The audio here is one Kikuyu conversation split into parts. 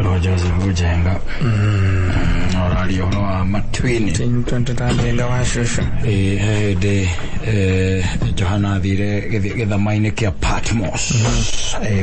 Wetagwo Joseph Njenga. Ũraria ũhoro wa matwini. Tũtathenga wa cũcũ. Ĩĩ, he hĩndĩ Johana athire gĩthama-inĩ kĩa Patmos.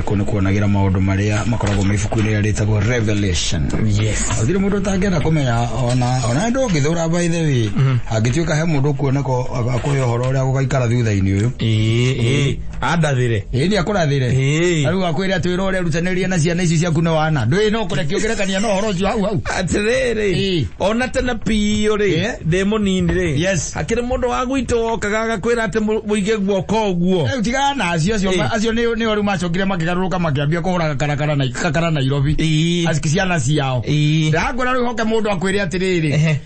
Kũu nĩ kuonagĩra maũndũ marĩa makoragwo me ibuku-inĩ rĩrĩa rĩtagwo Revelation. Yes. Gũtirĩ mũndũ ũtangĩenda kũmenya ona ndũngĩthũra by the way. Angĩtuĩka he mũndũ ũkuoneka akũhe ũhoro ũrĩa gũgaikara thutha-inĩ ũyũ. Ĩĩ, ĩĩ. Andathire. Ĩĩ nĩ akũrathire. Ĩĩ. Rĩu akwĩre atĩ wĩra ũrĩa erutanĩria na ciana ici ciaku nĩ wana. Ndũĩ no kũrekio ũngĩrekania na ũhoro ũcio hau hau. Atĩrĩrĩ, Ĩĩ. ona tene biũ rĩ, Ĩĩ. ndĩ mũnini rĩ, Yes. hakĩrĩ mũndũ wa gwitũ wokaga agakwĩra atĩ mũige guoko ũguo. Rĩu tigana na acio acio Ĩĩ. acio nĩ rĩu macokire makĩgarũrũka makĩambia kũhũra karakara na kakara Nairobi. Ĩĩ. Aci ciana ciao. Ĩĩ. Ndĩrakwĩra rĩu hoke mũndũ akwĩre atĩrĩrĩ. Ehe.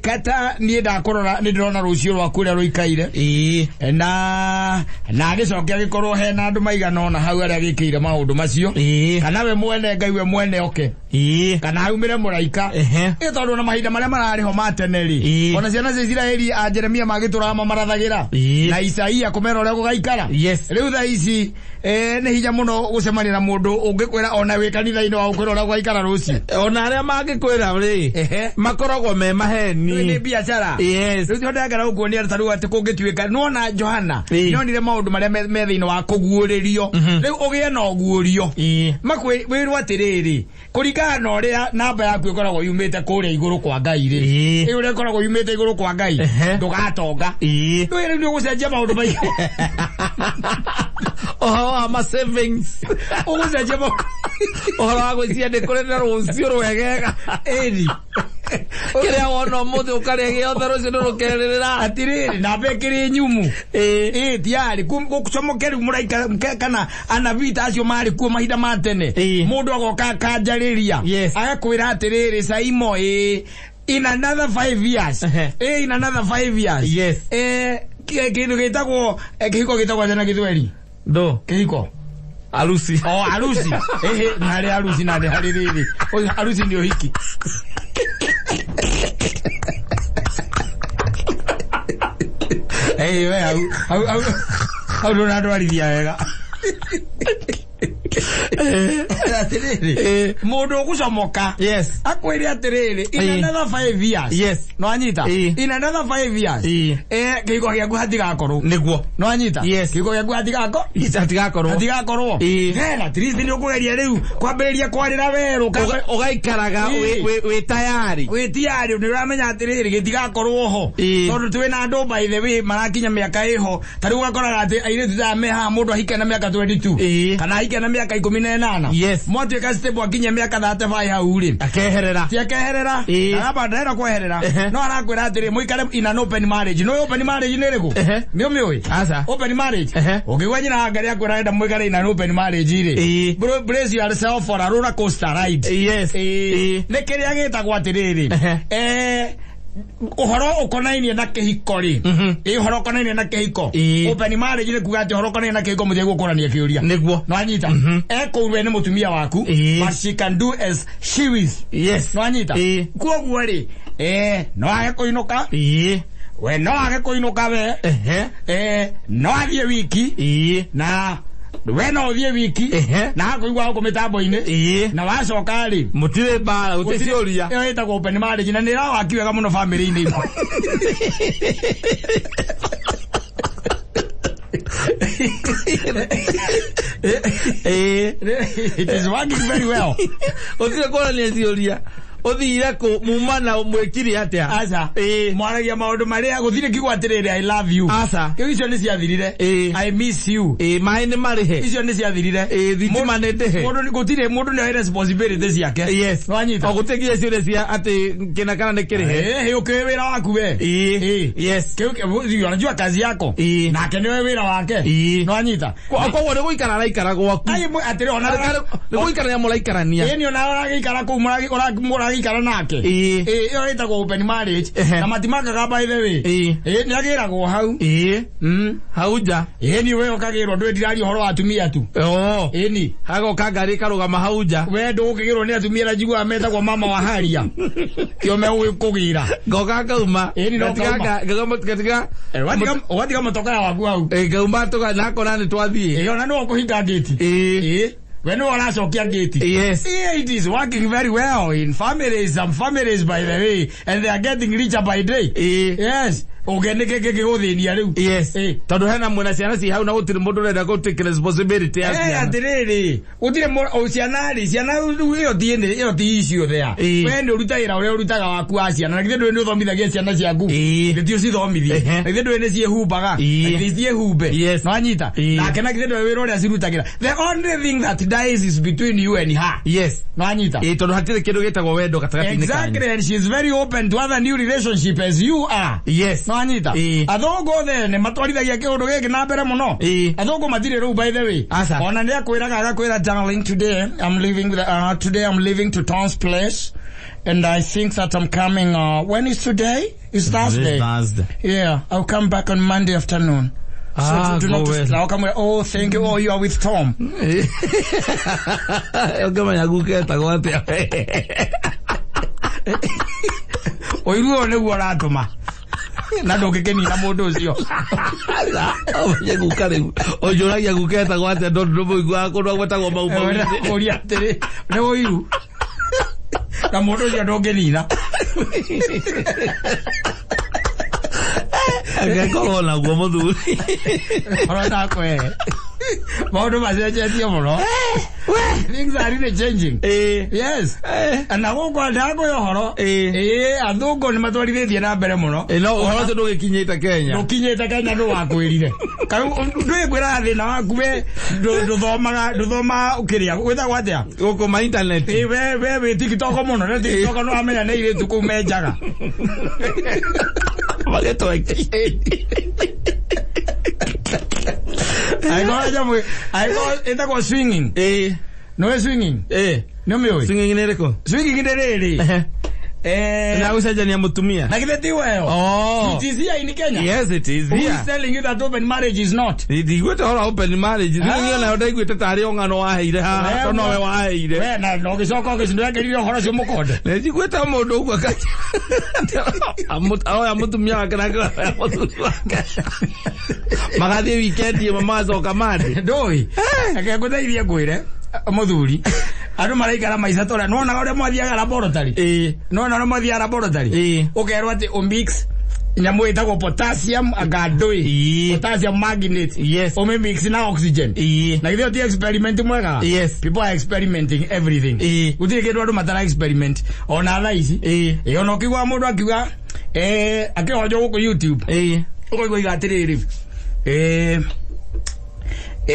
Kata niĩ ndakũrora nĩ ndĩrona rũciũ rwaku ũrĩa rũikaire. Ĩĩ. Na agĩcoke agĩkorwo hena andũ maigana ũna hau arĩa agĩkĩire maũndũ macio. Ĩĩ. Kana we mwene Ngai we mwene oke. Ĩĩ. Kana haumĩre mũraika. Ehe. Ĩ tondũ ona mahinda marĩa mararĩ ho ma tene rĩ. Ĩĩ. Ona ciana cia Isiraeli a Jeremia magĩtũraga mamarathagĩra. Ĩĩ. Na Isaia kũmera ũrĩa gũgaikara. Yes. Rĩu thaa ici nĩ hinya mũno gũcemania na mũndũ ũngĩkwĩra ona wĩ kanitha-inĩ wa gũkwĩra ũrĩa gũgaikara rũciũ. Ona arĩa mangĩkwĩra rĩ, Ehe. makoragwo me Rĩu nĩ maheni. biacara. Yes. Rĩu ndagera gũkuonia ta rĩu atĩ kũngĩtuĩka nĩwona Johana Ĩĩ. nĩonire maũndũ marĩa me thĩinĩ wa kũguũrĩrio. Rĩu ũgĩe na ũguũrio. Ĩĩ. Makwĩrwo atĩrĩrĩ, kũringana na ũrĩa namba yaku ĩkoragwo yumĩte kũrĩa igũrũ kwa Ngai rĩ. Ĩĩ. Ĩ ũrĩa ĩkoragwo yumĩte igũrũ kwa Ngai Ehe. ndũgatonga. Ĩĩ. Ndũĩ rĩu nĩ ũgũcenjia maũndũ maingĩ. Ũhoro wa ma savings. Ũgũcenjia maũndũ. Ũhoro wa gwĩciria nĩ kũrĩ na rũciũ rwegega. Ĩni. Kĩrĩa wona ũmũthĩ ũkarĩa gĩothe rũciũ nĩ rũkerĩrĩra. Atĩrĩrĩ namba ĩkĩrĩ nyumu. Ĩĩ. Ĩĩ tiarĩ gũcomoke rĩu mũraika kana anabii ta acio marĩ kuo mahinda ma tene. Ĩĩ. Mũndũ agoka akanjarĩria. Yes. Agakwĩra atĩrĩrĩ Saimo ĩĩ in another 5 years. Ehe. Ĩĩ in another 5 years. Yes. Kĩndũ gĩtagwo kĩhiko gĩtagwo atĩa na Gĩthweri? Ndũ. Kĩhiko. Arusi. O arusi. Ĩhĩ na harĩ arusi na nĩ harĩ rĩrĩ. Ũyũ arusi nĩ ũhiki. Ĩĩ we hau hau hau hau ndũnandwarithia wega. Atĩrĩrĩ mũndũ ũgũcomoka Yes. akwĩre atĩrĩrĩ in Ĩĩ. another 5 years. Yes. Nĩwanyita? Ĩĩ. In another 5 years. Ĩĩ. Kĩhiko gĩaku hatigakorwo. Nĩguo. Nĩwanyita? Yes. Kĩhiko gĩaku hatigako Hatigakorwo. hatigakorwo. Ĩĩ. Then at least nĩ ũkũgeria rĩu kwambĩrĩria kwarĩra werũ Ũgaikaraga Ĩĩ. wĩ tayari. wĩ tiarĩ nĩ ũramenya atĩrĩrĩ gĩtigakorwo ho Ĩĩ. tondũ twĩ na andũ by the way marakinya mĩaka ĩho ta rĩu ũgakoraga atĩ airĩtu ta me haha mũndũ ahike na mĩaka 22 Ĩĩ. kana ahike na mĩaka 18. Yes. Mwatuĩka stable akinye mĩaka 35 hau rĩ Akeherera. ti akeherera Ĩĩ. aramba ndarenda kweherera Ehe. no arakwĩra atĩrĩ mũikare in an open marriage. Nĩ open marriage nĩ ĩrĩkũ? Ehe. Nĩ ũmĩũĩ? Aca. Open marriage. Ehe. Ũngĩigua nyina wa Ngarĩ akwĩra arenda mũikare in an open marriage rĩ. Ĩĩ. Bro, brace yourself for a roller coaster ride. Yes. Ĩĩ. Ĩĩ. Nĩ kĩrĩa gĩtagwo atĩrĩrĩ. Ehe. Ũhoro ũkonainie na kĩhiko rĩ. Ĩĩ ũhoro ũkonainie na kĩhiko. Ĩĩ. Open marriage nĩ kuga atĩ ũhoro ũkonainie na kĩhiko mũtige gũkũrania kĩũria. Nĩguo. Nĩwanyita? Ekũu we nĩ mũtumia waku. Ĩĩ. But she can do as she wills. Yes. Nĩwanyita? Ĩĩ. Koguo rĩ, no age kũinũka. Ĩĩ. We no age kũinũka we. Ehe. No athiĩ wiki. Ĩĩ. Na we no ũthiĩ wiki. Ehe. Na akũigua gũkũ mĩtambo-inĩ. Ĩĩ. Na wacoka rĩ. Mũtirĩ mbara, gũtirĩ ciũria. Ĩyo ĩtagwo open marriage na nĩ ĩrawaki wega mũno family-inĩ imwe. Ĩĩ. It is working very well. Gũtirĩ kũrania ciũria. Ũthire kũ muma na mwĩkire atĩa? Aca. Ĩĩ. Mwaragia maũndũ marĩa gũtirĩ kiugo atĩrĩrĩ I love you. Aca. Kĩu icio nĩ ciathirire. Ĩĩ. I miss you. Ĩĩ, maĩ nĩ marĩhe. Icio nĩ ciathirire. Ĩĩ, thitima nĩ ndĩhe. Mũndũ gũtirĩ mũndũ nĩ oe responsibility ciake. Yes. Nĩwanyita? O gũtirĩ nginya ciũria cia atĩ kĩna kana nĩ kĩrĩhe. Ĩĩ, ũkĩũĩ wĩra waku we. Ĩĩ. Ĩĩ. Yes. Kĩu unajua kazi yako. Ĩĩ. Nake nĩwe wĩra wake. Ĩĩ. Nĩwanyita? Koguo nĩ gũikara araikara gwaku. Ai atĩrĩ ona Nĩ gũikarania mũraikarania. Ĩĩ nĩ ona ũragĩikara kũu mũragĩikara nake. Ĩĩ. Ĩĩ ĩyo ĩtagwo open marriage. Ehe. Na matimakaga by the way. Ĩĩ. Ĩĩ nĩ agĩragwo hau. Ĩĩ. Hau nja. Ĩĩ ni we ũkagĩrwo ndũĩ ndiraria ũhoro wa atumia tu. Oo. Ĩĩ ni. Hagoka ngari ĩkarũgama hau nja. We ndũgũkĩgĩrwo nĩ atumia na njiguaga metagwo mama wa haria. Tio megũgĩkũgĩra. Ngoka ngauma. Ĩĩ ni no Ngatiga ũkauma. ngatiga Ũgatiga mũtokaya waku hau. Ngauma tũga nakona nĩ twathiĩ. Ĩĩ ona nĩwe ũkũhinga ngĩti. Ĩĩ. Ĩĩ. We nĩwe ũracokia ngĩti. Yes. Yeah, it is working very well in families, some families by the way, and they are getting richer by day. Ĩĩ. Yes. Ũngĩ nĩ kĩgũthĩnia rĩu. Yes. Ĩĩ. Tondũ hena mwena ciana ci hau na gũtirĩ mũndũ ũrenda gũ take responsibility ya Eh, ciana. atĩrĩrĩ, gũtirĩ o ciana rĩ, ciana rĩu ĩyo ti ĩyo ti issue there. Ĩĩ. We nĩ ũrutagĩra ũrĩa ũrutaga waku wa ciana, na githĩ ndũĩ nĩ ũthomithagia ciana ciaku? Ĩĩ. Githĩ ti ũcithomithie? Ehe. Na githĩ ndũĩ nĩ ciĩhumbaga? Ĩĩ. Na githĩ ciĩhumbe? Yes. Nĩwanyita? Ĩĩ. Nake na githĩ ndũĩ wĩra ũrĩa cirutagĩra? The only thing that dies is between you and her. Yes. Nĩwanyita? Ĩĩ, tondũ hatirĩ kĩndũ gĩtagwo wendo gatagatĩ-inĩ kanyu. Exactly, and she is very open to other new relationship as you are. Yes. Nĩwanyita? Ĩĩ. Athũngũ othe nĩ matwarithagia kĩũndũ gĩkĩ na mbere mũno. Ĩĩ. Athũngũ matirĩ rĩu by the way. Aca. Ona nĩ akwĩraga agakwĩra, darling, today I'm leaving today I'm leaving to Tom's place and I think that I'm coming when is today? It's Thursday. Thursday. Yeah, I'll come back on Monday afternoon. Ah, so do not go well. I'll come, oh, thank you. Oh, you are with Tom. Ũngĩmenya guka etagwo atĩa. Ũiru ũyũ nĩguo ũratũma. Na ndũngĩkĩnina mũndũ ũcio. Ũmenye guka rĩu. Ũnjũragia guka etagwo atĩa tondũ ndũmũiguaga kũndũ agwetagwo mau mau. Ũria atĩrĩ, nĩ ũiru. Na mũndũ ũcio ndũngĩnina. Angĩkorwo naguo mũthuri. Ũrona ndakwe. Maũndũ macenjetie mũno. Things are really changing. Ĩĩ. Yes. Na gũkũ ndakũhe ũhoro. Ĩĩ. Ĩĩ, athũngũ nĩ matwarithĩtie na mbere mũno. Ĩĩ, no ũhoro ũcio ndũgĩkinyĩte Kenya. Ndũkinyĩte Kenya ndũwakwĩrire. Karĩu ndwĩkwĩraga thĩna waku we ndũthomaga ndũthomaga kĩrĩa gwĩtagwo atĩa? Gũkũ ma internet. Ĩĩ, we wĩ TikTok mũno na TikTok no wamenya nĩ airĩtu kũu menjaga. Magĩtweki. Angĩkorwo nyamũ angĩkorwo ĩtagwo swinging. Ĩĩ. Nĩũĩ swinging? Ĩĩ. Nĩũmĩũĩ? Swinging nĩ ĩrĩkũ? Swinging nĩ rĩrĩ. Ehe. Eh, Na gũcenjania mũtumia. na githĩ ti weyo? Oh. It is here in Kenya. Yes, it is Who here. is telling you that open marriage is not? Ndiguĩte ũhoro wa open marriage. Niĩ onayo ndaiguĩte tarĩ o ng'ano waheire haha, We- to nowe waheire. We na no gĩcoka ũgĩcindwekĩrire ũhoro ũcio mũkonde. Nĩ njiguĩte mũndũ ũguo oya mũtumia wake nake oya mũthuri wake. Magathiĩ weekend ĩmwe magacoka mandĩ. Ndũĩ. Reke ngũteithie ngwĩre mũthuri. Andũ maraikara maica ta ũrĩa nĩwonaga ũrĩa mwathiaga laboratory. Ĩĩ. Nĩwona ũrĩa mwathiaga laboratory. Ĩĩ. Ũkerwo atĩ ũmix nyamũ ĩtagwo potassium anga ndũĩ. Ĩĩ. Potassium manganate. Yes. Ũmĩmix na oxygen. Ĩĩ. Na githĩ ti experiment mwega? Yes. People are experimenting everything. Ĩĩ. Gũtirĩ kĩndũ andũ matara experiment. Ona thaa ici. Ĩĩ. Ĩĩ, ona ũkĩigua mũndũ akiuga akĩhonjwo gũkũ YouTube. Ĩĩ. Ũkaigua iga atĩrĩrĩ.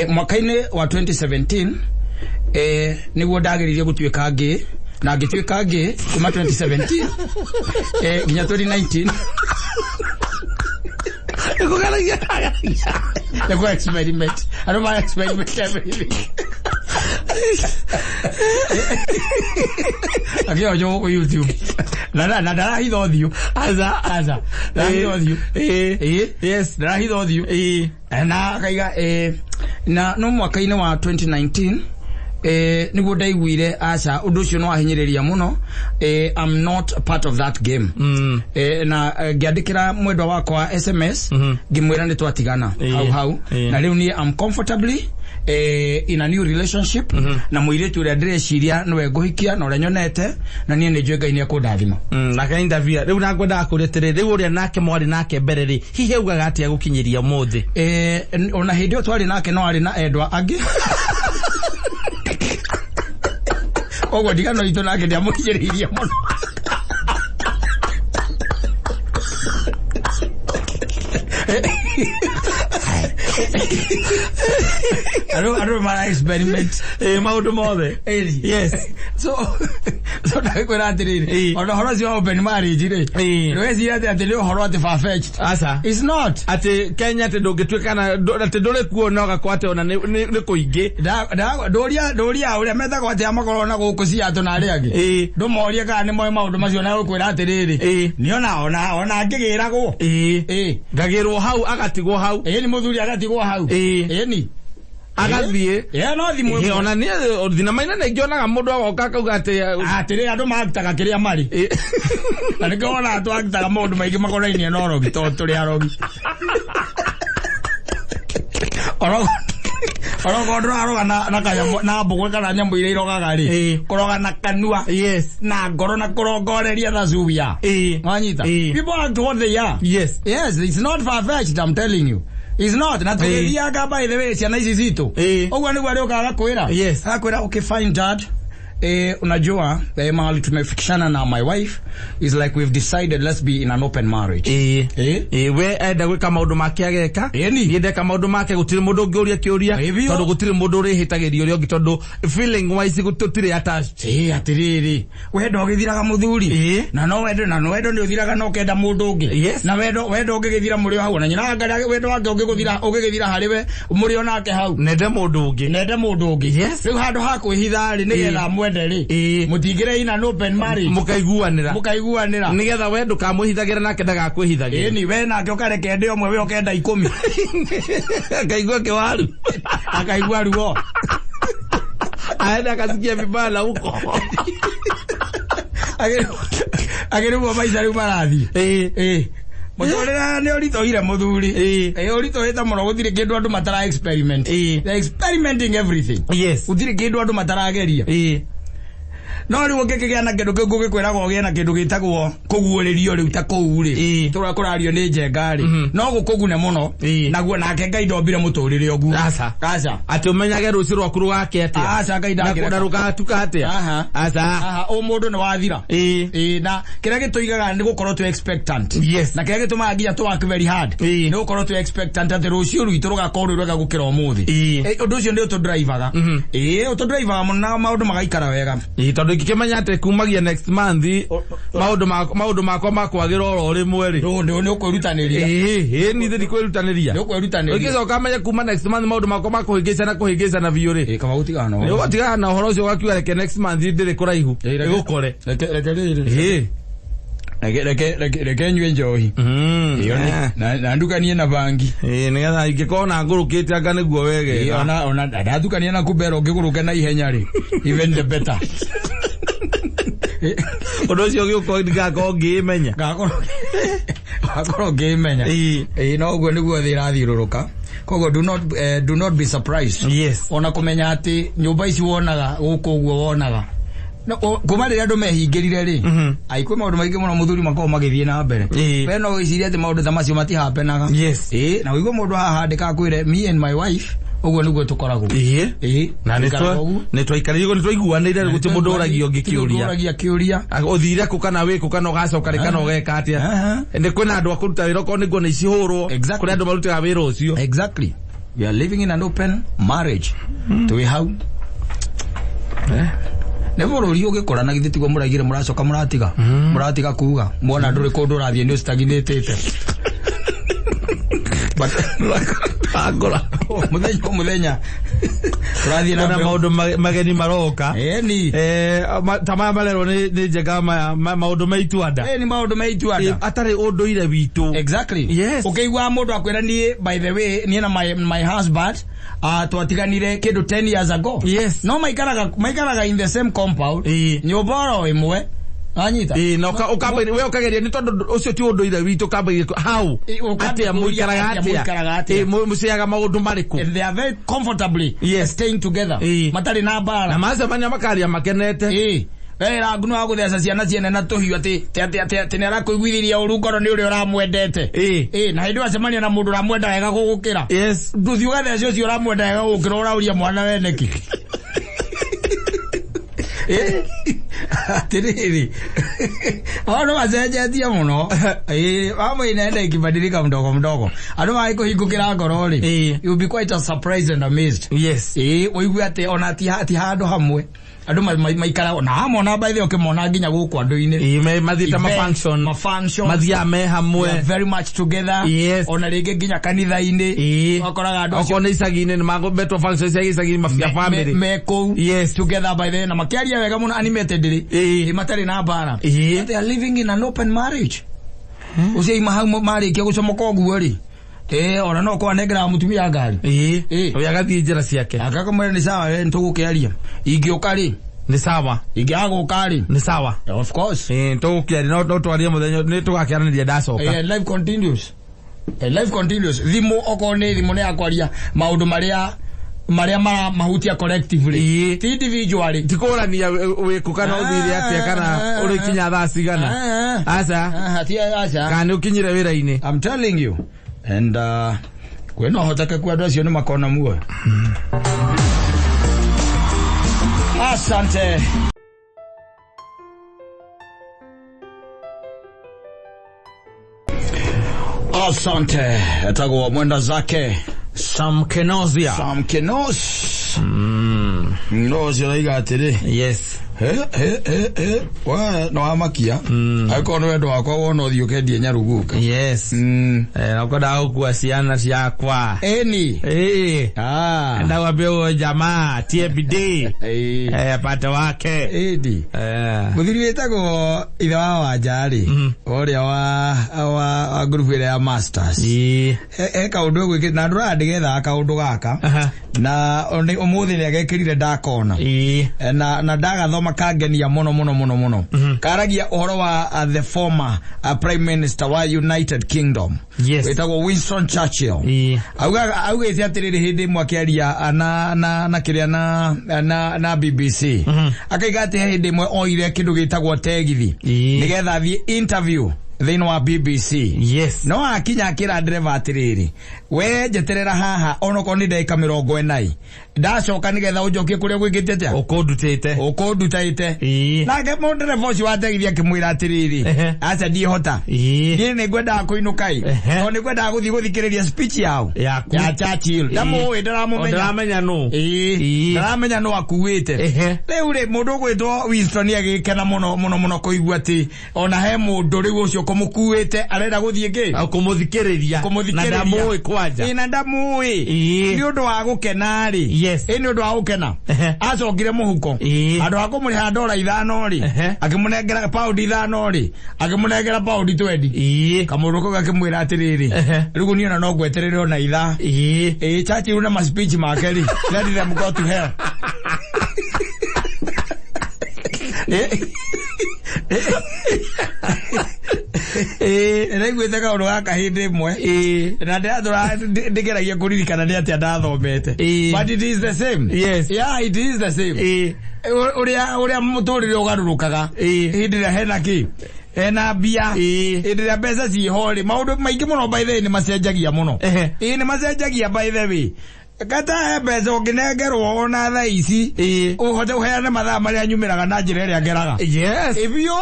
Mwaka-inĩ wa 2017 nĩguo ndagĩrĩire gũtuĩka ngĩ na ngĩtuĩka ngĩ kuma 2017 nginya 2019 Ĩkũgeragia. nĩguo experiment andũ mara experiment everything akĩhonjwo gũkũ YouTube na na ndarahitha ũthiũ. Aca. Aca, ndarahitha ũthiũ. Ĩĩ. Ĩĩ. Yes. Ndarahitha ũthiũ. Ĩĩ. Na akaiga na no mwaka-inĩ wa 2019 nĩguo ndaiguire aca ũndũ ũcio nĩwahinyĩrĩria mũno, I'm not part of that game. Mm. Na ngĩandĩkĩra mwendwa wakwa SMS ngĩmwĩra nĩ twatigana Ĩĩ. hau hau. Ĩĩ. Na rĩu niĩ I'm comfortably in a new relationship na mũirĩtu ũrĩa ndĩreciria nĩwe ngũhikia na ũrĩa nyonete na niĩ nĩ njũĩ Ngai nĩ ekũndathima. Nake interview rĩu nakwendaga kũria atĩrĩrĩ, rĩu ũrĩa nake mwarĩ nake mbere rĩ, hihi augaga atĩa gũkinyĩria ũmũthĩ? Ona hĩndĩ ĩyo twarĩ nake no arĩ na endwa angĩ, koguo ndigano itũ nake ndiamũhinyĩrĩirie mũno. Andũ mara experiment. Ĩĩ, maũndũ mothe. Ĩri. Yes. So ndakwĩra atĩrĩrĩ, Ĩĩ. ona ũhoro ũcio wa open marriage rĩ, Ĩĩ. ndũgeciria atĩ nĩ ũhoro atĩ far-fetched. Aca. It's not. Atĩ Kenya atĩ ndũngĩtuĩka na atĩ ndũrĩ kuo na ũgakorwo atĩ ona nĩ kũingĩ. Ndũria ndũria ũrĩa metagwo atĩ makorwo na gũkũ Seattle na arĩa angĩ. Ĩĩ. Ndũmorie kana nĩ moĩ maũndũ macio na gũkwĩra atĩrĩrĩ, Ĩĩ. nĩ ona angĩgĩragwo. Ĩĩ. Ĩĩ. Ngagĩrwo hau agatigwo hau. Ĩĩ, nĩ mũthuri agatigwo hau. Ĩĩ. Ĩĩ ni. Agathiĩ. Ĩĩ, no thimũ Ĩĩ, ĩmwe. ona niĩ thinema-inĩ nĩngĩonaga mũndũ agoka akauga atĩ Atĩrĩrĩ, andũ marutaga kĩrĩa marĩ. Ĩĩ. Na nĩkĩo wonaga twarutaga maũndũ maingĩ makonainie na ũrogi tondũ tũrĩ arogi. Onokorwo ndũraroga na kanyamũ na mbũgũ kana nyamũ iria irogaga rĩ, kũroga na kanua na ngoro na kũrongoreria, that's who we are. Wanyita? People act what they are. Yes, it's not far fetched, I'm telling you. It's not. Na tũgĩthiaga, by the way, ciana ici citũ. Ũguo nĩguo arĩũkaga agakwĩra. Agakwĩra, "Okay, fine, Dad. Unajua, mahali tumefikishana na my wife is like we've decided let's be in an open marriage." Ĩĩ, we enda gwĩka maũndũ make ageka. Ĩni. Niĩ ndeka maũndũ make, gũtirĩ mũndũ ũngĩũria kĩũria. Ĩ biũ. Tondũ gũtirĩ mũndũ ũrĩhĩtagĩria ũrĩa ũngĩ, tondũ feeling wise tũtirĩ attached. Ĩ atĩrĩrĩ, wendo ũgĩthiraga, mũthuri. Na no wendo, na no wendo nĩ ũthiraga na ũkenda mũndũ ũngĩ. Na wendo ũngĩgĩthira mũrĩ o hau, na nyina anga wendo wake ũngĩgũthira, ũngĩgĩthira harĩ we mũrĩ o nake hau. Nende mũndũ ũngĩ. Nende mũndũ ũngĩ. Rĩu handũ ha kwĩhitha rĩ, nĩgetha mwende rĩ, mũtingĩre in an open marriage. Mũkaiguanĩra. Mũkaiguanĩra. Nĩgetha we ndũkamwĩhithagĩra nake ndagakwĩhithagĩra. Ĩni, we nake ũkareke ende ũmwe, we ũkenda 10. Akaigua kĩwaru. Akaigua ruo. Aende akasikia vibaya na huko. Akĩrĩguo maica rĩu marathiĩ. Ĩ mũtũrĩre nĩ ũritũhire, mũthuri. Ĩ ũritũhĩte mũno, gũtirĩ kĩndũ andũ matara experiment. They're experimenting everything. Gũtirĩ kĩndũ andũ matarageria. No rĩu ũngĩkĩgĩa na kĩndũ kĩu ngũgĩkwĩraga ũgĩe na kĩndũ gĩtagwo kũguũrĩrio rĩu ta kũu rĩ, tũrĩa kũrario nĩ njenga rĩ, no gũkũgune mũno. Naguo nake Ngai ndombire mũtũrĩre ũguo. Aca. Aca. Atĩ ũmenyage rũciũ rwaku rũgake atĩa. Aca, Ngai na ndangĩreka. na rũgatuka atĩa. Aca. Aha, ũmũndũ nĩ wathira. Ĩ, na kĩrĩa gĩtũigaga nĩ gũkorwo twĩ expectant. Na kĩrĩa gĩtũmaga nginya tũ work very hard nĩ gũkorwo twĩ expectant atĩ rũciũ rwitũ rũgakorwo rwĩ rwega gũkĩra ũmũthĩ. Ĩ, ũndũ ũcio nĩ ũtũdrivaga. Ĩ, ũtũdrivaga mũno na maũndũ magaikara wega. Ĩĩ, tondũ ingĩkĩmenya atĩ kumagia next month maũndũ makwa makwagĩra oro rĩmwe rĩ. Nĩ ũkwĩrutanĩria. Ĩĩ, niĩ ndĩ kwĩrutanĩria. Nĩ ũkwĩrutanĩria. Ũngĩcoka menye kuma next month maũndũ makwa makũhĩngĩcana kũhĩngĩcana biũ rĩ. Ĩ, kaba gũtigana na Nĩ ũhoro. ũgũtigana na ũhoro ũcio, ũgakiuga reke next month ndĩrĩ kũraihu. Ĩ, Ĩgũkore. Reke rĩrĩ. Reke nyue njohi. Ĩyo na ndukanie na bangi. Ĩĩ, nĩgetha ingĩkorwo na ngũrũkĩte anga nĩguo Ĩ, wegega. ona ndathukania na kumbera ũngĩgũrũke na ihenya rĩ, even the better. Ĩ, Ũndũ ũcio ũgĩũka ndingakorwo ngĩĩmenya. Ngakorwo ngĩmenya. Ĩ, no ũguo nĩguo thĩ ĩrathiũrũrũka, koguo do not be surprised. Ona kũmenya atĩ nyũmba ici wonaga gũkũ ũguo wonaga. No, kuma rĩrĩa andũ mehingĩrire rĩ, ai, kwĩ maũndũ maingĩ mũno, mũthuri, makoragwo magĩthiĩ na mbere. We no wĩcirie atĩ maũndũ ta macio matihapenaga. Ĩ, na ũigue mũndũ haha andĩka akwĩre, "Me and my wife, ũguo nĩguo tũkoragwo." Ĩ, Na tũikaraga ũguo. nĩ twaikarire, nĩ twaiguanĩire, gũtirĩ mũndũ ũragia ũngĩ Gũtirĩ mũndũ kĩũria. ũragia kĩũria. Ũthire kũ kana wĩ kũ kana ũgacoka rĩ kana ũgeka atĩa. Nĩ kwĩna andũ a kũruta wĩra okorwo nĩ nguo nĩ icihũrwo. Kũrĩ andũ marutaga wĩra ũcio. Exactly, we are living in an open marriage. Twĩ hau nĩ bũrũri ũgĩkũra, na githĩ tiguo mũraigire mũracoka mũratiga kuga mwona ndũrĩ kũndũ ũrathiĩ nĩ ũstaginĩtĩte. But Ngora. mũthenya o mũthenya tũrathiĩ na Na mbere. maũndũ mageni maroka. Ĩni. Ta maya marerwo nĩ njega maya maũndũ ma ituanda. Ĩni, maũndũ ma ituanda. Atarĩ ũndũire witũ. Ũkĩigua mũndũ akwĩra, "Niĩ, by the way, niĩ na my husband, twatiganire kĩndũ 10 years ago." No maikaraga in the same compound, nyũmba oro ĩmwe, anyita. Ĩĩ, na we ũkageria nĩ tondũ ũcio ti ũndũire witũ, ũkambagia how Ĩ, ũkambia atĩa mũikaraga atĩa mũikaraga atĩa? atĩa. Ĩ, mũciaga maũndũ marĩkũ? And they are very comfortably staying together, matarĩ na mbara. Na macemania makaria makenete. Ĩ, wera nguno wa gũtheca ciana ciene na tũhiũ atĩ nĩ arakũiguithĩria ũru ngoro nĩ ũrĩa ũramwendete. Ĩ, na hĩndĩ ĩyo acemania na mũndũ ũramwenda wega gũgũkĩra, ndũthiĩ ũgatheca ũcio ũramwenda wega gũgũkĩra, ũrauria mwana weneki. Atĩrĩrĩ, maũndũ macenjetie mũno. Ĩ, mambo inaenda ikibadilika mdogo mdogo. Andũ magĩkũhingũkĩra ngoro rĩ, you'll be quite a surprised and amazed. Ĩ, ũigue atĩ ona ti handũ hamwe andũ maikara na hamwe, by the way, ũkĩmona nginya gũkũ andũ-inĩ. Ĩ, mathiĩte ma function. Ma function. Mathiaga me They are hamwe. very much together. Ona rĩngĩ nginya kanitha-inĩ wakoraga andũ acio Okorwo nĩ icagi-inĩ nĩ metwo function cia gĩcagi-inĩ cia family. me kũu together, by the way, na makĩaria wega mũno animated rĩ. Ĩ, matarĩ na mbara. But they are living in an open marriage. Ũcio ima hau marĩkia gũcomoka ũguo rĩ, ĩ, ona no kwanengera mũtumia ngari. Ũyũ agathiĩ njĩra ciake. Akakamwĩra, "Nĩ sawa, we nĩtũgũkĩaria ingĩũka rĩ." Nĩ sawa. Ingĩaga gũka rĩ. Nĩ sawa. Of course. Ĩ, tũgũkĩaria, no twarie mũthenya nĩ tũgakĩaranĩria ndacoka. Life continues. Life continues. Thimũ okorwo nĩ thimũ nĩ ya kwaria maũndũ marĩa Maria mara mahutia collectively. Ti individually. Ti kũrania wĩkũ kana ũthire atĩa kana ũrĩkinya thaa cigana. Aca. Aca. Kana ũkinyire wĩra-inĩ. I'm telling you. And kwĩna ũhotekeku andũ acio nĩ makona muoyo. Asante. Asante. Etagwo mwenda zake Sam Kenosia. Sam Kenos. No cio raiga atĩrĩ. Yes. He we no amakia. Angĩkorwo nĩ wendo wakwa wona ũthiĩ ũkendie nyaruguka. Yes. Na ũkwendaga gũkua ciana ciakwa. Ĩni. Ĩĩ. Ndakwambia huyo jamaa tie bidii. Apate wake. Ĩni. Mũthuri wĩtagwo ithe wa Wanja rĩ, ũrĩa wa group ĩrĩa ya masters. He kaũndũ egwĩkĩte na ndũraga ndĩgethaga kaũndũ gaka. Na ũmũthĩ nĩ agekĩrire ndakona. Na ndagathoma kangenia muno muno muno muno. Karagia ũhoro wa the former prime minister wa United Kingdom. Yes. Wĩtagwo Winston Churchill. Augĩte atĩrĩrĩ hĩndĩ ĩmwe akĩaria na kĩrĩa na BBC. Akaiga atĩ he hĩndĩ ĩmwe oire kĩndũ gĩtagwo tegithi. Nĩgetha athiĩ interview thĩinĩ wa BBC. Yes. No akinya akĩra ndereba atĩrĩrĩ, we njeterera haha onokorwo nĩ ndagĩka 40. Ndacoka nĩgetha ũnjokie kũrĩa gwĩkĩte atĩa? Ũkũndutĩte. Ũkũndutĩte. Nake mũndereba ũcio wa tegithi akĩmwĩra atĩrĩrĩ, aca ndiĩhota. Niĩ nĩngwendaga kũinũka ĩ. Tondũ nĩngwendaga gũthiĩ gũthikĩrĩria speech yao. Yaku. Ya Churchill. Ndamũĩ, ndaramũmenya. Ndaramenya nũ. Ndaramenya nũ akuĩte. Rĩu rĩ, mũndũ ũgwĩtwo Winston agĩkena mũno mũno mũno kũigua atĩ ona he mũndũ rĩu ũcio kũmũkuĩte arenda gũthiĩ kĩ? Kũmũthikĩrĩria. Kũmũthikĩrĩria. Na ndamũĩ kwanja. Ĩ, na ndamũĩ. Nĩ ũndũ wa gũkena rĩ. Yes. Ĩ, nĩ ũndũ wa gũkena. Acokire mũhuko. Handũ ha kũmũrĩha ndora 5 rĩ, akĩmũnengera paundi 5 rĩ, akĩmũnengera paundi 20. Kamũndũ kau gakĩmwĩra atĩrĩrĩ, rĩu niĩ ona no ngweterere ona ithaa. Ĩ, Churchill na ma speech make rĩ, let them go to hell. Ndaiguĩte kaũndũ gaka hĩndĩ ĩmwe na ndĩratũra ndĩgeragia kũririkana nĩ atĩa ndathomete. But it is the same. Yes. Yeah, it is the same. Ũrĩa mũtũrĩre ũgarũrũkaga hĩndĩ ĩrĩa hena kĩ? Hena mbia. Hĩndĩ ĩrĩa mbeca ciĩho rĩ, maũndũ maingĩ mũno by the way nĩ macenjagia mũno. Ĩĩ, nĩ macenjagia by the way. Kata he mbeca ũngĩnengerwo ona thaa ici, ũhote ũheane mathaa marĩa nyumĩraga na njĩra ĩrĩa ngeraga. Yes. Biũ.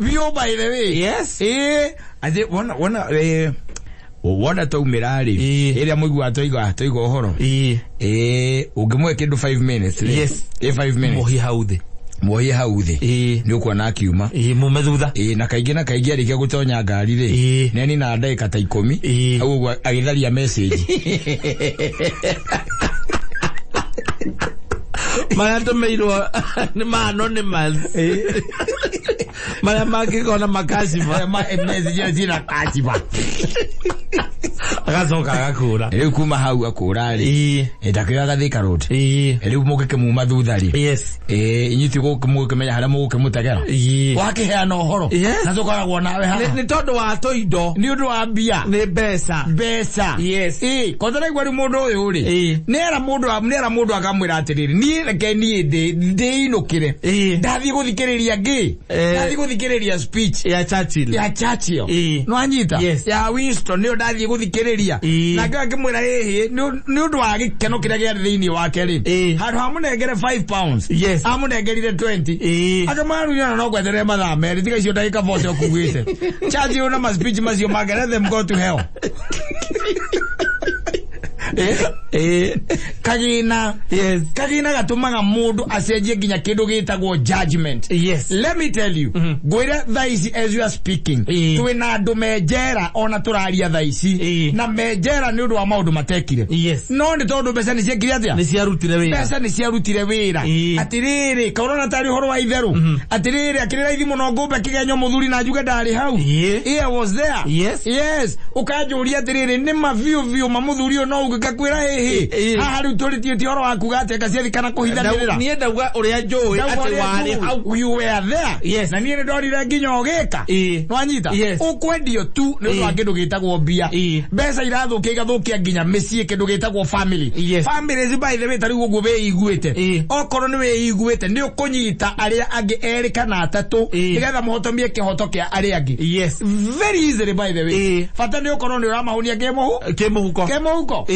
Biũ by the way. Yes. Atĩ wona twaumĩra rĩ, ĩrĩa mũiguaga twaigua ũhoro. Ũngĩmũhe kĩndũ 5 minutes rĩ. Yes. 5 minutes. Mũhie hau thĩ. Mũhie hau thĩ. Nĩ ũkuona akiuma. Mume thutha. Na kaingĩ na kaingĩ arĩkia gũtonya ngari rĩ, nĩ aninaga ndagĩka ta 10. Hau ũguo agĩtharia message. Marĩa tũmĩirwo nĩ ma anonymous. Marĩa mangĩkona makashiba. Message ĩyo ciĩna kashiba. Agacoka agakũra. Rĩu kuma hau akũra rĩ, ndakĩoyaga Thika Road. Rĩu mũngĩkĩmuma thutha rĩ. Yes. Inyuĩ ti mũgũkĩmenya harĩa mũgũkĩmũtegera. Wakĩheana ũhoro. Yes. Na tũkoragwo nawe haha. Nĩ tondũ wa tũindo. Nĩ ũndũ wa mbia. Nĩ mbeca. Mbeca. Yes. Kwanza ndaigua rĩu mũndũ ũyũ rĩ, nĩera mũndũ akamwĩra atĩrĩrĩ, niĩ reke niĩ ndĩinũkĩre. Ndathiĩ gũthikĩrĩria ngĩ. Ndathiĩ gũthikĩrĩria speech. Ya Churchill. Ya Churchill. Nĩwanyita? Yes. Ya Winston nĩyo ndathiĩ gũthikĩrĩria. Nake akĩmwĩra ĩhĩ, nĩ ũndũ wa gĩkeno kĩrĩa kĩarĩ thĩinĩ wake rĩ. Handũ ha mũnengere 5 pounds. Yes. Amũnengerire 20. Akĩmwarunyana no ngweterere mathaa merĩ, tiga icio ndagĩka 40 ũkuĩte. Churchill na ma speech macio make, let them go to hell. Kagina. Yes. Kagina gatũmaga mũndũ acenjie nginya kĩndũ gĩtagwo judgment. Yes. Let me tell you, ngwĩre thaa ici as you are speaking, twĩna andũ me njera ona tũraria thaa ici, na me njera nĩ ũndũ wa maũndũ matekire. Yes. No nĩ tondũ mbeca nĩ ciekire atĩa? Nĩ ciarutire wĩra. Mbeca nĩ ciarutire wĩra. Atĩrĩrĩ, kaũrona tarĩ ũhoro wa itherũ. Atĩrĩrĩ, akĩrĩ raithi mũno ngũmbe kĩgenyo mũthuri na njuge ndarĩ hau. I was there. Yes. Yes. Ũkanjũria atĩrĩrĩ, nĩ ma biũ biũ ma mũthuri ũyũ no uge Ngakwĩra ĩhĩ haha rĩu tũrĩtie ti ũhoro wa kuga atĩ anga ciathi kana kũhithanĩrĩra. Niĩ ndauga ũrĩa njũĩ atĩ warĩ hau. You were there. Yes. Na niĩ nĩ ndorire nginya ũgĩka. Nĩwanyita? Yes. Ũkwendio tu nĩ ũndũ wa kĩndũ gĩtagwo mbia. Mbeca irathũkia igathũkia nginya mĩciĩ, kĩndũ gĩtagwo family. Yes. Families by the way, ta rĩu ũguo wĩiguĩte, okorwo nĩ wĩiguĩte nĩ ũkũnyita arĩa angĩ erĩ kana atatũ nĩgetha mũhotomie kĩhoto kĩa arĩa angĩ. Yes. Very easily by the way. Bata nĩ ũkorwo nĩ ũramahũnia kĩmũhuko. Kĩmũhuko.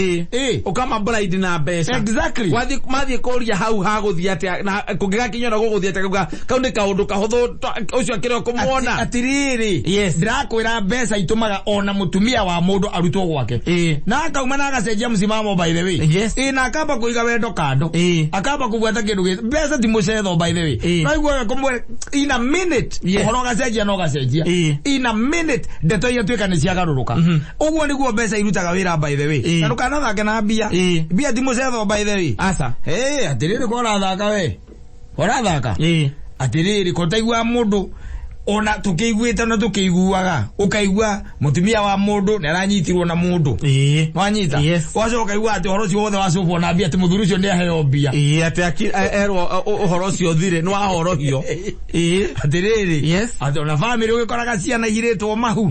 Ũkama blind na mbeca. Exactly. Mathiĩ kũria hau hagũthiĩ atĩa na kũngĩgakinya na gũgũthiĩ atĩa kauga kau nĩ kaũndũ kahũthũ ũcio akĩrĩ o kũmuona. Atirĩrĩ. Yes. Ndĩrakwĩra mbeca itũmaga ona mũtumia wa mũndũ arutwo gwake. Na akauma na agacenjia msimamo by the way. Yes. Na akamba kũiga wendo kando. Akamba kũbuata kĩndũ gĩ mbeca ti mũcetho by the way. No igua kũmwĩra in a minute ũhoro ũgacenjia na ũgacenjia. In a minute ndeto igatuĩka nĩ ciagarũrũka. Ũguo nĩguo mbeca irutaga wĩra by the way. Na ndũkanathake na mbia. Mbia ti mũcetho by the way. Aca. Atĩrĩrĩ ko ũrathaka we. Ũrathaka? Atĩrĩrĩ ko ũtaiguaga mũndũ ona tukĩiguĩte na tukĩiguaga ũkaigua mũtumia wa mũndũ nĩ aranyitirwo na mũndũ. Wanyita? Ũgacoka ũkaigua atĩ ũhoro ũcio wothe wacũbwo na mbia atĩ mũthuri ũcio nĩ aheo mbia. Atĩ erwo ũhoro ũcio ũthire nĩ wahorohio. Atĩrĩrĩ. Yes. Atĩ ona family ũgĩkoraga ciana ihirĩtwo mahu.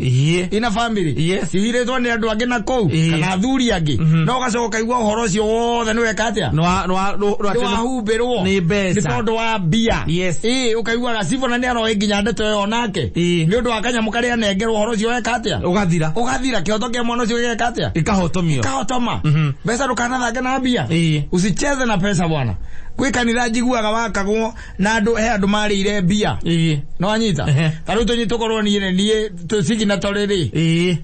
Ina family. Yes. Cihirĩtwo nĩ andũ angĩ na kũu kana athuri angĩ. No ũgacoka ũkaigua ũhoro ũcio wothe nĩ weka atĩa? Nĩ wahumbĩrwo nĩ mbeca. Nĩ tondũ wa mbia. Yes. Ũkaigua gacibũ na nĩ aroĩ nginya ndeto ĩyo nake. Nĩ ũndũ wa kanyamũ karĩa anengerwo ũhoro ũcio weka atĩa? Ũgathira. Ũgathira kĩhoto kĩa mwana ũcio gĩgeka atĩa? Ikahotomio. Ikahotoma. Mbeca ndũkanathake na mbia. Usicheze na pesa bwana. Gwĩ kanitha njiguaga wakagwo na andũ he andũ marĩire mbia. No wanyita? Ta rĩu tũnyi tũkorwo niĩ nĩ niĩ tũ signatory rĩ.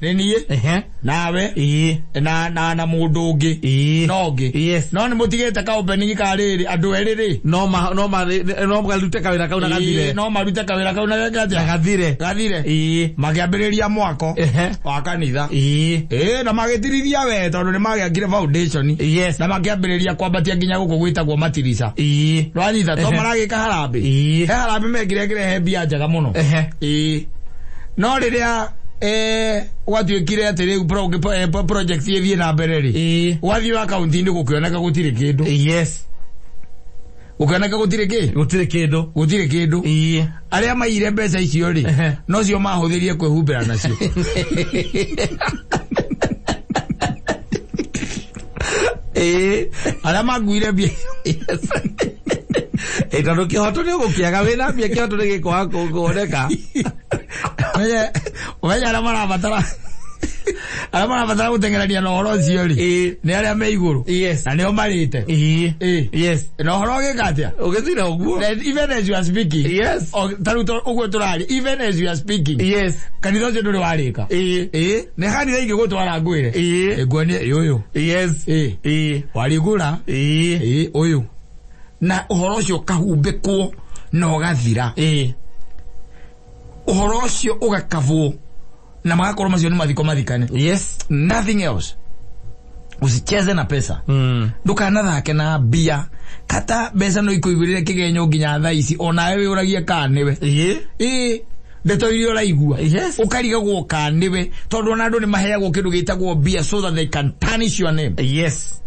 Nĩ niĩ. Nawe. Na mũndũ ũngĩ. No ũngĩ. Yes. No nĩ mũtigĩte ka opening ka rĩrĩ andũ erĩ rĩ. No marute kawĩra kau na gathire. No marute kawĩra kau na geke atĩa? Gathire. Gathire. Makĩambĩrĩria mwako wa kanitha. Na magĩtirithia we tondũ nĩ magĩakire foundation. Yes. Na makĩambĩrĩria kwambatia nginya gũkũ gwĩtagwo matirica. Nwanyita to maragĩka harambĩ. He harambĩ mekire kĩrehe mbia njega mũno. No rĩrĩa gwatuĩkire atĩ rĩu project ĩthiĩ na mbere rĩ, gwathiĩ akaunti-inĩ gũkĩoneka gũtirĩ kĩndũ. Yes. Gũkĩoneka gũtirĩ kĩ? Gũtirĩ kĩndũ. Gũtirĩ kĩndũ. Arĩa maiyire mbeca icio rĩ, nocio mahũthĩrire kwĩhumbĩra nacio. Arĩa makuire mbia. Tondũ kĩhoto nĩ ũgũkĩaga wĩna mbia kĩhoto nĩ gĩkwaga kuoneka. Ũmenye arĩa marabatara arĩa marabatara gũteng'erania na ũhoro ũcio rĩ nĩ arĩa me igũrũ. Yes. Na nĩo marĩte. Yes. Na ũhoro ũgĩka atĩa? Ũgĩthira ũguo. Even as you are speaking. Yes. Ta rĩu ũguo tũrarĩ even as you are speaking. Yes. Kanitha ũcio ndũrĩ warĩka. Nĩ kanitha ingĩgũtwara ngwĩre. Nguonie ũyũ. Yes. Warigũra. Ũyũ. Na ũhoro ũcio ũkahumbĩkwo na ũgathira. Ũhoro ũcio ũgakabwo na magakorwo macio nĩ mathiko mathikane. Yes. Nothing else. Usicheze na pesa. Ndũkanathake na mbia. Kata mbeca no ikũigũrĩre kĩgenyo nginya thaa ici onawe wĩũragie kana nĩwe. Ndeto iria ũraigua. Yes. Ũkarigagwo kana nĩwe tondũ ona andũ nĩ maheagwo kĩndũ gĩtagwo mbia so that they can tarnish your name. Yes.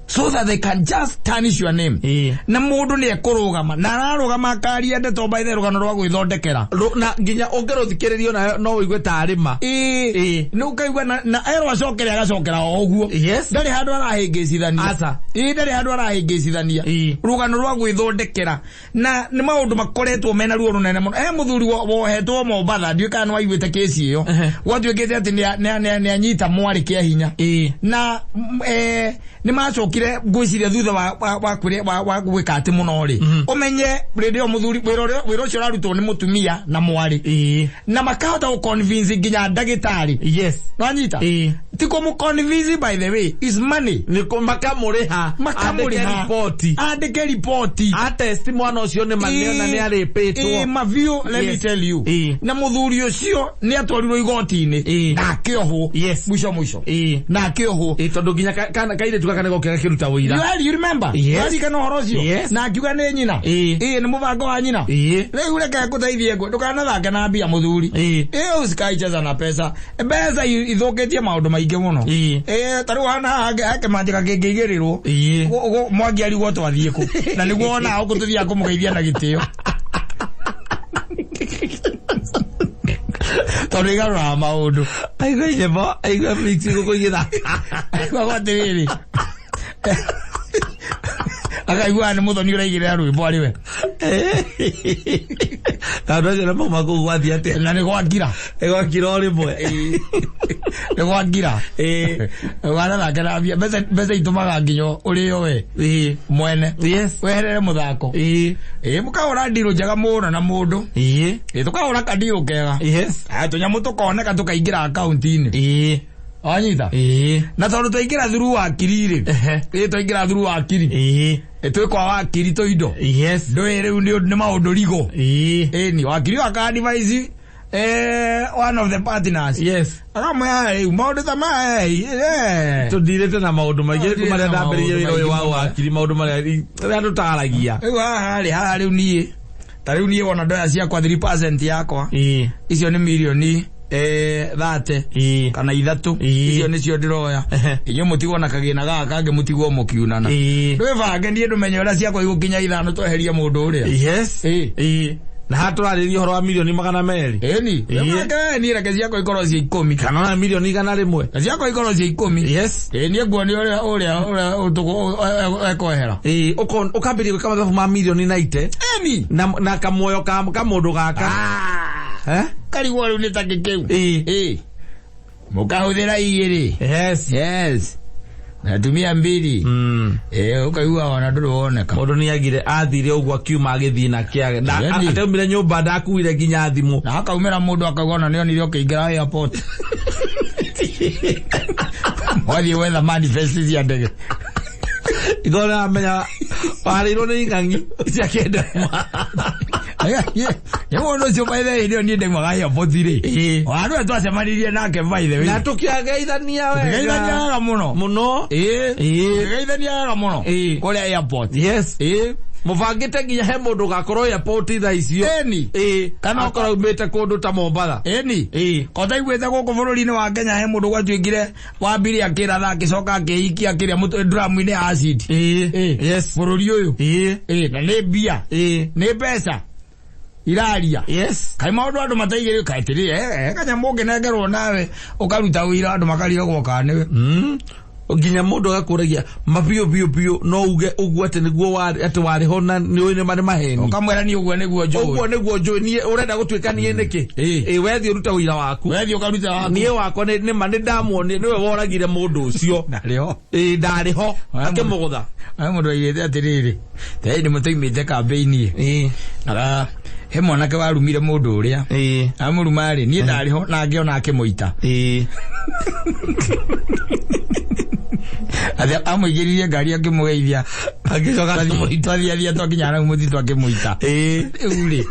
So that they can just tarnish your name. Na mũndũ nĩ ekũrũgama na ararũgama akaria ndeto by the rũgano rwa gwĩthondekera. Na nginya ũngĩrũthikĩrĩria ona no ũigue tarĩ ma. Nĩ ũkaigua na erwo acokere agacokera o ũguo. Yes. Ndarĩ handũ arahĩngĩcithania. Aca. Ndarĩ handũ arahĩngĩcithania. Rũgano rwa gwĩthondekera na nĩ maũndũ makoretwo mena ruo rũnene mũno. He mũthuri wohetwo Mombatha ndiũĩ kana nĩwaiguĩte kĩci ĩyo. Gwatuĩkĩte atĩ nĩ anyita mwarĩ kĩa hinya. Na nĩ macokire ngwĩciria thutha wa gwĩka atĩ mũno rĩ, ũmenye rĩndĩ ĩyo mũthuri wĩra ũcio ũrarutwo nĩ mũtumia na mwarĩ. Na makahota gũ-convince nginya ndagĩtarĩ. Yes. Nwanyita? Ti kũmũ-convince by the way is money. Nĩ makamũrĩha. Makamũrĩha. Andĩke riboti. Andĩke riboti. A test mwana ũcio nĩ ma nĩona nĩ arĩpĩtwo. Mabiũ, let me tell you. Na mũthuri ũcio nĩ atwarirwo igoti-inĩ. Na akĩohwo. Yes. Mwisho mwisho. Na akĩohwo. Tondũ nginya kairĩtu gaka nĩgoke gakĩruta ũira. You remember? Yes. Waririkana ũhoro ũcio? Yes. Na akiuga nĩ nyina. Nĩ mũbango wa nyina. Rĩu reke ngũteithie ngwe ndũkanathake na mbia mũthuri. Usikaicheza na pesa. Mbeca ithũkĩtie maũndũ maingĩ. maingĩ mũno. Ĩĩ. Ta rĩu hana haha kĩmanjĩka kĩngĩigĩrĩrwo. Ĩĩ. Mwangi arigwo twathiĩ kũ. Na nĩguo wonaga gũkũ tũthiaga kũmũgeithia na gĩtĩo. Tondũ igarũraga maũndũ. Aigua nyĩmbo, aigua mix gũkũ igĩthaka. Aigua atĩrĩrĩ. Akaigua nĩ mũthoni ũraigĩrĩra rwĩmbo arĩ we. Na andũ acio nĩmauma kũu gwathiĩ atĩa? Na nĩ gwakira. Nĩ gwakira o rĩmwe. Nĩ gwakira. Ĩĩ. Wanathake na mbia. Mbeca itũmaga nginya ũrĩo we. Ĩĩ. Mwene. Yes. Weherere mũthako. Ĩĩ. Ĩĩ, mũkahũra ndirũ njega mũno na mũndũ. Ĩĩ. Ĩĩ, tũkahũra kandirũ kega. Yes. Tũnyamũ tũkoneka tũkaingĩra akaunti-inĩ. Ĩĩ. Wanyita? Ĩĩ. Na tondũ twaingĩra through wakiri rĩ. Ehe. Ĩĩ, twaingĩra through wakiri. Ĩĩ. Ĩĩ, twĩ kwa wakiri tũindo. Yes. Ndũĩ rĩu nĩ maũndũ rigo. Ĩĩ. Ĩĩ, ni wakiri aka advise one of the partners. Yes. Akamwĩra rĩu maũndũ ta maya. Tũthirĩte na maũndũ maingĩ Tũthirĩte kuma rĩrĩa na ndambĩrĩirie maũndũ wĩra ũyũ wa maingĩ mũno. wakiri, maũndũ marĩa rĩrĩa tũtaragia. Rĩu haha rĩ, haha rĩu niĩ. Ta rĩu niĩ wona ndoya ciakwa 3% yakwa. Ĩĩ. Icio nĩ mirioni 30. Ĩĩ. Kana 3. Ĩĩ. Icio nĩcio ndĩroya. Ehe. Inyuĩ mũtigwo na kagĩna gaka kangĩ mũtigwo mũkiunana. Ĩĩ. Ndwĩbange niĩ ndũmenye ũrĩa ciakwa igũkinya 5 tweherie mũndũ ũrĩa. Yes. Ĩĩ. Ĩĩ. Na haha tũrarĩrĩria ũhoro wa mirioni 200. Ĩni. Ĩĩ. Ndwĩbange niĩ reke ciakwa ikorwo ciĩ 10. Kana ona mirioni 100. Na ciakwa ikorwo ciĩ 10. Yes. Ĩĩ, niĩ nguonia ũrĩa ekwehera. Ĩĩ, ũkambĩrĩria gwĩka mathabu ma mirioni 90. Ĩni. Na kamuoyo ka mũndũ gaka. Eh? Karigwo rĩu nĩ ta kĩu. Ĩĩ. Ĩĩ. Mũkahũthĩra 2. Yes. Yes. Na tumia 2. Ũkaigua ona ndũrĩ woneka. Mũndũ nĩ agire athire ũguo akiuma agĩthiĩ na kĩage. Na Ĩni. ataumire nyũmba ndakuire nginya thimũ. Na hakaumĩra mũndũ akauga ona nĩonire ũkĩingĩra airport. Wathiĩ gwetha manifest cia ndege. Igora amenya warĩirwo nĩ ing'ang'i cia kĩenda. Nĩ mũndũ ũcio by the way nĩo niĩ ndaumaga airport rĩ. Ĩĩ. Andũ aya twacemanirie nake by the way. Na tũkĩgeithania wega. Tũkĩgeithania wega mũno. Mũno. Ĩĩ. Ĩĩ. Tũkĩgeithania wega mũno. Ĩĩ. Kũrĩa airport. Yes. Ĩĩ. Mũbangĩte nginya he mũndũ ũgakorwo airport thaa icio. Ĩni. Ĩĩ. Kana akorwo aumĩte kũndũ ta Mombatha. Ĩni. Ĩĩ. Ko taiguĩte gũkũ bũrũri-inĩ wa Kenya he mũndũ gwatuĩkire wambire akĩratha akĩcoka akĩikia kĩrĩa dramu-inĩ ya acid. Ĩĩ. Ĩĩ. Yes. Bũrũri ũyũ. Ĩĩ. Ĩĩ, na nĩ mbia. Ĩĩ. Nĩ mbeca. Iraria. Yes. Kaĩ maũndũ andũ mataigĩrĩire kaĩ atĩrĩ, kanyamũ ũngĩnengerwo nawe ũkaruta ũira andũ makarigagwo kana nĩwe. Nginya mũndũ agakũragia mabiũ biũ biũ no uge ũguo atĩ nĩguo warĩ atĩ warĩ ho na nĩ ũĩ nĩ marĩ maheni. Ũkamwĩra niĩ ũguo nĩguo njũĩ. Ũguo nĩguo njũĩ niĩ ũrenda gũtuĩka niĩ nĩkĩ? Ĩĩ. Ĩĩ, wethiĩ ũrute ũira waku. Wethiĩ ũkarute waku. Niĩ wakwa nĩ ma nĩ ndamuonire nĩwe woragire mũndũ ũcio. Ndarĩ ho. Ĩĩ, ndarĩ ho akĩmũgũtha. He mũndũ aigĩte atĩrĩrĩ, ta hĩndĩ mũtoimĩte kambĩini. Ĩĩ. Ara he mwanake warumire mũndũ ũrĩa. Ĩĩ. Amũruma rĩ, niĩ ndarĩ ho na ngĩona akĩmũita. Ĩĩ. Athe amũigĩrĩrie ngari akĩmũgeithia. Agĩcoka akĩmũita. Twathiathia twakinya hau mũtitũ akĩmũita. Ĩĩ. Rĩu rĩ.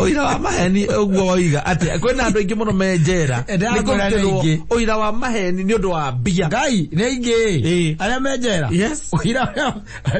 Ũira wa maheni ũguo woiga atĩ kwĩna andũ aingĩ mũno me njera. Ndĩrakwĩra nĩ Nĩ kũrutĩrwo aingĩ. ũira wa maheni nĩ ũndũ wa mbia. Ngai nĩ aingĩ. Ĩĩ. Arĩa me njera. Yes. Ũira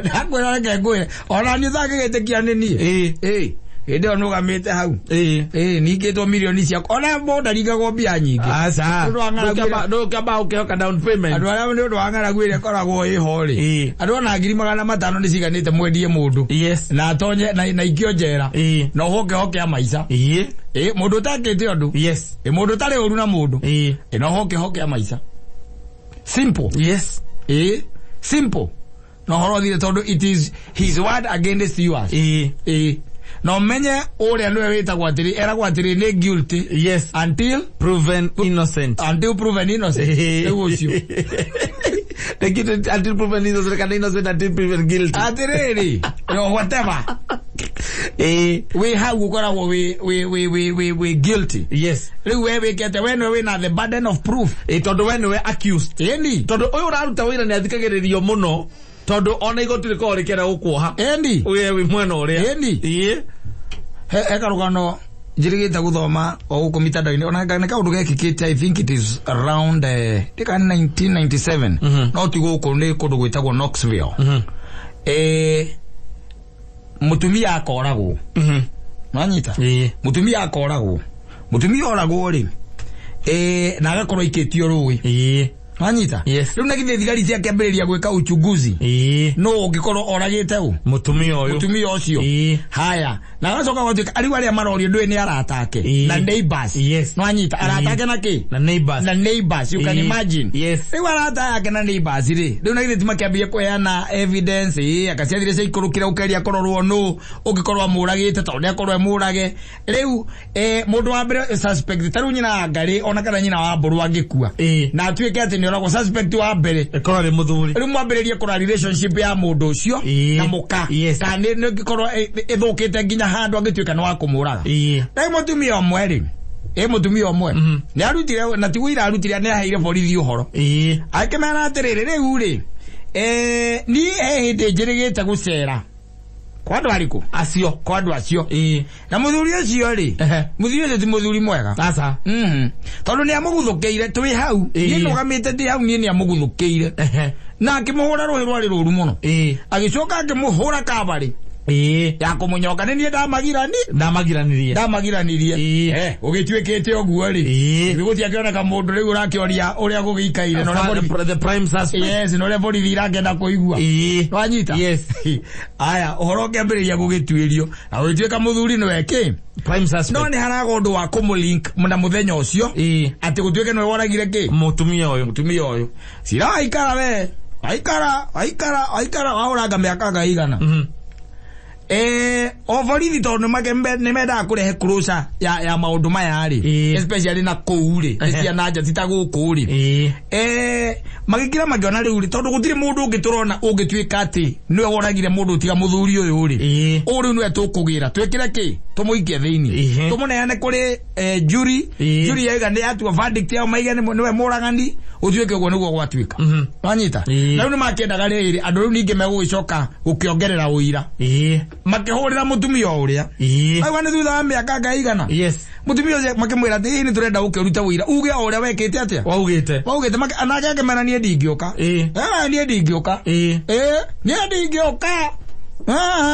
ndakwĩra reke ngwĩre. Ona niĩ ũtangĩgĩtĩkia nĩ niĩ. Ĩĩ. Ĩĩ. Hĩndĩ ĩyo nũgamĩte hau. Ĩĩ. Ĩĩ, ningĩtwo mirioni ciakwa. Ona mũndũ ndaringagwo mbia nyingĩ. Aca. Nĩ ũndũ wa ng'aragu Ndũkĩamba ũkĩhoka down payment. Andũ arĩa nĩ ũndũ wa ng'aragu ĩrĩa ĩkoragwo ĩho rĩ. Ĩĩ. Andũ ona 500,000 nĩ ciganĩte mwendie mũndũ. Yes. Na atonye na ikio njera. Ĩĩ. Na ũhoke hoke ya maica. Ĩĩ. Ĩĩ, mũndũ ũtakĩte ũndũ. Yes. Ĩĩ, mũndũ ũtarĩ ũru na mũndũ. Ĩĩ. Ĩĩ, na ũhoke hoke ya maica. Simple. Yes. Ĩĩ, simple. Na ũhoro ũthire tondũ it is his word against yours. Ĩĩ. Ĩĩ. Na ũmenye ũrĩa nĩwe wĩtagwo atĩrĩ, eragwo atĩrĩ nĩ guilty. Yes. Until proven innocent. Until proven innocent. Rĩu ũcio. Until proven innocent kana innocent until proven guilty. Atĩrĩrĩ, no whatever. Ĩĩ. Wĩ hau ũkoragwo wĩ guilty. Yes. Rĩu we wĩkĩte we nĩwe wĩna the burden of proof. Ĩĩ, tondũ we nĩwe accused. Ĩni. Tondũ ũyũ ũraruta wĩra nĩ athikagĩrĩrio mũno. Tondũ ona igoti rĩkoragwo rĩkĩenda gũkuoha. Ĩni. We wĩ mwena ũrĩa. Ĩni. Ĩĩ. He karũgano njĩrĩgĩte gũthoma o gũkũ mitandao-inĩ ona nĩ kaũndũ gekĩkĩte I think it is around ndĩka 1997. No ti gũkũ nĩ kũndũ gwĩtagwo Knoxville. Mũtumia akoragwo. Nwanyita? Ĩĩ. Mũtumia akoragwo. Mũtumia oragwo rĩ. Na agakorwo ikĩtio rũĩ. Wanyita? Yes. Rĩu na githĩ thigari ciakĩambĩrĩria gwĩka uchunguzi. No ũngĩkorwo oragĩte ũ? Mũtumia ũyũ. Mũtumia ũcio. Haya. Na agacoka gwatuĩka arĩu arĩa marorio ndũĩ nĩ arata ake. Na neighbors. Yes. Nwanyita arata ake na kĩ? Na neighbors. Na neighbors, you can imagine. Yes. Rĩu arata ake na neighbors rĩ, rĩu na githĩ ti makĩambia kũheana evidence, akaciathire ciaikũrũkire ũkeria kũrorwo nũ ũngĩkorwo amũragĩte tondũ nĩ akorwo emũrage. Rĩu mũndũ wa mbere suspect ta rĩu nyina wa Ngarĩ ona kana nyina wa Mbũrũ angĩkua. Na atuĩke atĩ nĩ oragwo suspect wa mbere. Ĩkorwo arĩ mũthuri. Rĩu mwambĩrĩrie kũra relationship ya mũndũ ũcio na mũka. Kana nĩ ĩngĩkorwo ĩthũkĩte nginya handũ angĩtuĩka nĩ wa kũmũraga. Rĩu mũtumia ũmwe rĩ, mũtumia ũmwe nĩ arutire na ti wĩira arutire nĩ aheire borithi ũhoro. Akĩmera atĩrĩrĩ rĩu rĩ, niĩ he hĩndĩ njĩrĩgĩte gũcera kwa andũ arĩkũ? Acio. Kwa andũ acio. Na mũthuri ũcio rĩ, mũthuri ũcio ti mũthuri mwega. Aca. Tondũ nĩ amũguthũkĩire twĩ hau. Niĩ nũgamĩte ndĩ hau niĩ nĩ amũguthũkĩire. Na akĩmũhũra rũhĩ rwarĩ rũru mũno. Agĩcoka akĩmũhũra kabarĩ. Ya kũmũnyoka nĩ niĩ ndamagiranirie. Ndamagiranirie. Ũgĩtuĩkĩte ũguo rĩ. Gũtiakĩoneka mũndũ rĩu ũrakĩoria ũrĩa gũgĩikaire. The prime suspect. Yes, na ũrĩa borithi irakĩenda kũigua. Wanyita? Yes. Aya, ũhoro ũkĩambĩrĩria gũgĩtuĩrio. Na gũgĩtuĩka mũthuri nĩwe kĩ? Prime suspect. No nĩ haraga ũndũ wa kũmũlink na mũthenya ũcio. Atĩ gũtuĩke nĩwe woragire kĩ? Mũtumia ũyũ. Mũtumia ũyũ. Cira waikara we. Waikara, waikara, waikara, waũranga mĩaka nga igana. O borithi tondũ nĩ mendaga kũrehe closure ya maũndũ maya rĩ, especially na kũu rĩ, nĩ ciana nja ti ta gũkũ rĩ. Magĩkira makĩona rĩu rĩ, tondũ gũtirĩ mũndũ ũngĩ tũrona ũngĩtuĩka atĩ nĩwe woragire mũndũ tiga mũthuri ũyũ rĩ, ũyũ rĩu nĩwe tũkũgĩra, twĩkĩre kĩ? Tũmũikie thĩinĩ. Tũmũneane kũrĩ jury, jury yauga nĩ yatua verdict yao maige nĩwe mũragani, gũtuĩke ũguo nĩguo gwatuĩka. Wanyita? Na rĩu nĩ makĩendaga rĩrĩ, andũ rĩu ningĩ megũgĩcoka gũkĩongerera ũira. Makĩhũrĩra mũtumia ũrĩa. Auga nĩ thutha wa mĩaka nga igana. Yes. Mũtumia ũcio makĩmwĩra atĩ nĩ tũrenda ũkĩruta ũira. Uge o ũrĩa wekĩte atĩa? Waugĩte. Waugĩte nake akĩmera niĩ ndingĩũka. Niĩ ndingĩũka. Niĩ ndingĩũka.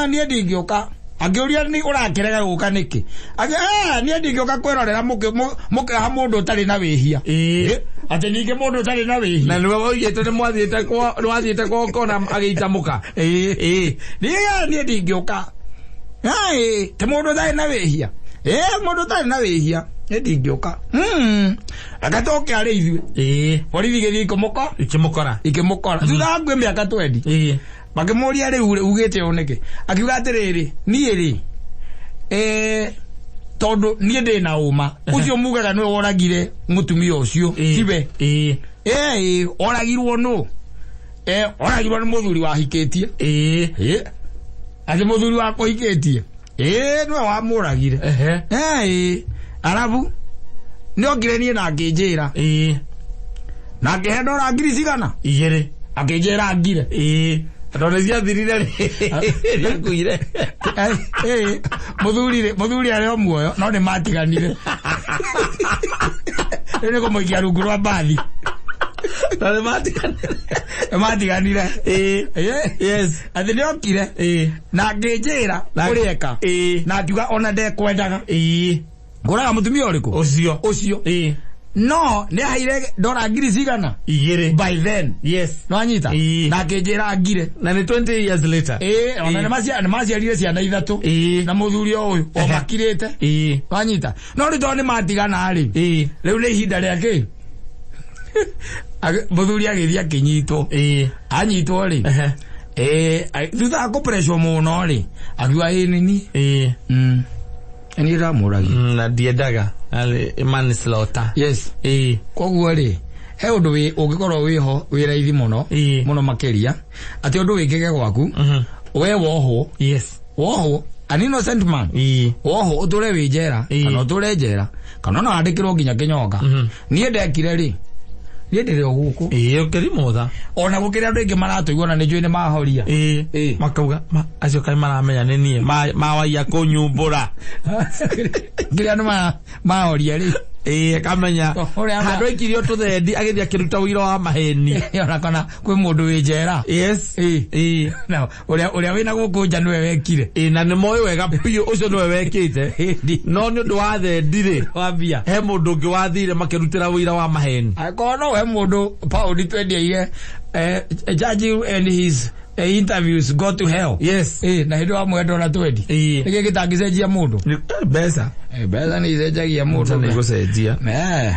Niĩ ndingĩũka. Angĩũria nĩ ũrakĩrega gũka nĩkĩ? Niĩ ndingĩũka kwĩrorera mũkĩoha mũndũ ũtarĩ na wĩhia. Atĩ ningĩ mũndũ ũtarĩ na wĩhia. Na nĩwe waugĩte nĩ mwathiĩte kwa ũkona agĩita mũka. Niĩ ndingĩũka. Ti mũndũ ũtarĩ na wĩhia. Mũndũ ũtarĩ na wĩhia. Niĩ ndingĩũka. Reke tũke arĩ ithuĩ. Borithi igĩthiĩ ikĩmũkora. Ikĩmũkora. Thutha wa hakuhĩ mĩaka 20. Makĩmũria rĩu ugĩte ũũ nĩkĩ? Akiuga atĩrĩrĩ, niĩ rĩ, tondũ niĩ ndĩ na ũma. Ũcio mugaga nĩwe woragire mũtumia ũcio, tiwe. Oragirwo nũ? Oragirwo nĩ mũthuri wahikĩtie. Atĩ mũthuri wakũhikĩtie. Nĩwe wamũragire. Arabu nĩokire niĩ na akĩnjĩra. Na akĩhe ndora ngiri cigana? 2. Akĩnjĩra ngire. Tondũ nĩ ciathirire rĩ. Nĩakuire. Mũthuri arĩ o muoyo no nĩ matiganire. Rĩu nĩ kũmũikia rungu rwa mbathi. Na nĩ matiganire. Nĩ matiganire. Yes. Atĩ nĩokire. Na akĩnjĩra ũrĩa eka. Na akiuga ona ndekwendaga. Ngũraga mũtumia ũrĩkũ? Ũcio. Ũcio. No nĩ aheire ndora ngiri cigana? 2. By then. Yes. Nwanyita? Na akĩnjĩra ngire. Na nĩ 20 years later. Ona nĩ maciarire ciana 3. Na mũthuri o ũyũ o makirĩte. Nwanyita? No rĩu tondũ nĩ matigana rĩ. Rĩu nĩ ihinda rĩa kĩ? Mũthuri agĩthiĩ akĩnyitwo. Anyitwo rĩ. Thutha wa kũpressure mũno rĩ, akiuga ĩ nĩ niĩ. Niĩ ndamũragia. Na ndiendaga. Manslaughter. Yes. Koguo rĩ, he ũndũ ũngĩkorwo wĩho wĩ raithi mũno, mũno makĩria, atĩ ũndũ wĩkĩke gwaku, we wohwo. Yes. Wohwo, an innocent man. Wohwo ũtũre wĩ njera, kana ũtũre njera, kana ona wandĩkĩrwo nginya kĩnyonga. Niĩ ndekire rĩ, niĩ ndĩrĩ o gũkũ. Ũkĩrimũtha. Ona gũkĩrĩ andũ aingĩ maratũigua na nĩ njũĩ nĩ mahoria. Makauga, acio kaĩ maramenya nĩ niĩ, mawaiya kũnyumbũra. Kĩrĩa andũ mahoria rĩ. Ĩĩ, akamenya Ũrĩa- handũ aikirio tũthendi agĩthiĩ akĩruta ũira wa maheni. Ona kana kwĩ mũndũ wĩ njera. Yes. Ĩĩ. Ĩĩ. Na ũrĩa ũrĩa wĩna gũkũ nja nĩwe wekire. Ĩĩ, na nĩ moĩ wega biũ ũcio nĩwe wekĩte, no nĩ ũndũ wa thendi rĩ, Wambia. he mũndũ ũngĩ wathire makĩrutĩra ũira wa maheni. Akorwo no he mũndũ paundi twendia ire, Churchill and his interviews go to hell. Yes. Ĩĩ, na hĩndĩ wa mwenda ona twendi. Ĩĩ. Nĩkĩ gĩtangĩcenjia mũndũ? Mbeca. Mbeca nĩ icenjagia mũndũ. Nĩ gũcenjia. Eh,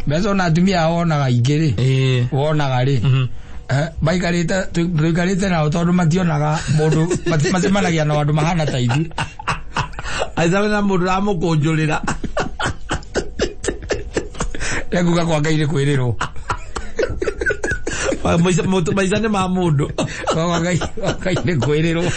mbeca ona atumia wonaga ingĩ rĩ, Ĩĩ. wonaga rĩ, maikarĩte tũikarĩte nao tondũ mationaga mũndũ, macemanagia na andũ mahana ta ithuĩ. Aicawe na mũndũ ũramũkũnjũrĩra. Rekuga kwa Ngai nĩ kwĩrĩrwo. Maica nĩ ma mũndũ. Kwa Ngai, kwa Ngai nĩ kwĩrĩrwo.